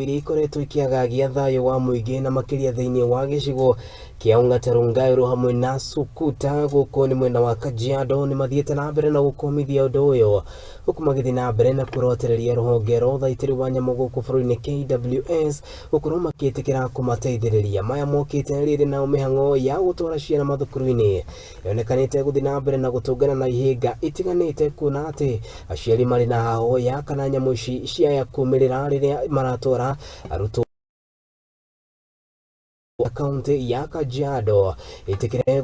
Iria ikoretwo ikĩagagia thayũ wa mũingĩ na makĩria thĩinĩ wa gĩcigo kĩa Ongata Rongai hamwe na Sukuta gũkũ nĩ mwena wa Kajiado nĩ mathiĩte na mbere na gũkũmithia ũndũ ũyũ, huku magĩthiĩ na mbere na kũrotereria rũhonge rwa ũthaitĩri wa nyamũ gũkũ bũrũri-inĩ KWS gũkorwo makĩtĩkĩra kũmateithĩrĩria. Maya mokĩte rĩrĩ nao mĩhang'o ya gũtwara ciana mathukuru-inĩ yonekanĩte gũthiĩ na mbere na gũtũngana na ihĩnga itiganĩte, kuona atĩ aciari marĩ na hahũ ya kana nyamũ ici ciaya kumĩrĩra rĩrĩa maratwara arutwo. Kaunti ya Kajiado ĩtĩkĩre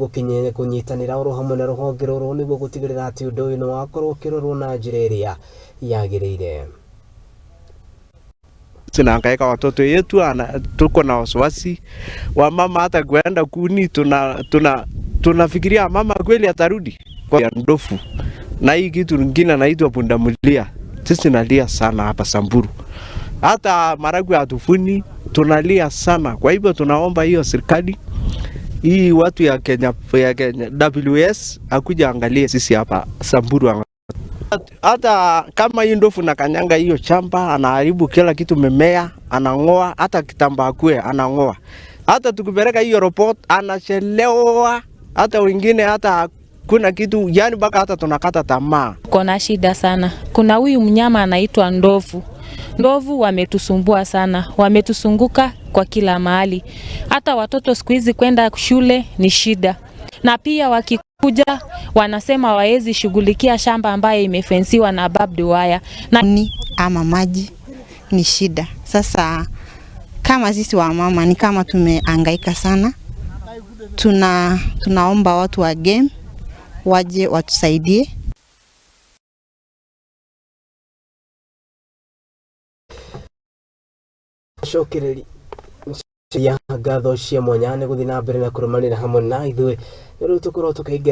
kũnyitanĩra oro hamwe na rũhonge rũrũ nĩguo gũtigĩrĩra atĩ ũndũ ũyũ nĩ wakorwo ũkĩrorwo na njĩra ĩrĩa yagĩrĩire. Tunahangaika watoto yetu ana, tuko na wasiwasi wa mama hata kuenda kuni, tunafikiria mama kweli atarudi kwa ndofu. Na hii kitu nyingine naitwa pundamilia, sisi tunalia sana hapa Samburu, hata maragwe hatuvuni, tunalia sana. Kwa hivyo tunaomba hiyo serikali hii watu ya Kenya WS akuja angalie sisi hapa Samburu. Hata kama hii ndofu na kanyanga hiyo shamba, anaharibu kila kitu, mimea anang'oa, hata kitambaa kwe anang'oa. Hata tukipeleka hiyo report anachelewa, hata wengine hata kuna kitu yani, mpaka hata tunakata tamaa. Kona shida sana. Kuna huyu mnyama anaitwa ndovu. Ndovu wametusumbua sana, wametusunguka kwa kila mahali. Hata watoto siku hizi kwenda shule ni shida, na pia wakikuja wanasema waezi shughulikia shamba ambayo imefensiwa na barbed wire na ni ama maji ni shida. Sasa kama sisi wamama ni kama tumehangaika sana. Tunaomba watu wa game waje watusaidie. Cokereria ya ngatho cia mwanya nĩ gũthiĩ na mbere na kũrũmanĩra hamwe na ithuĩ. Rĩu tũkorwo tũkĩingĩra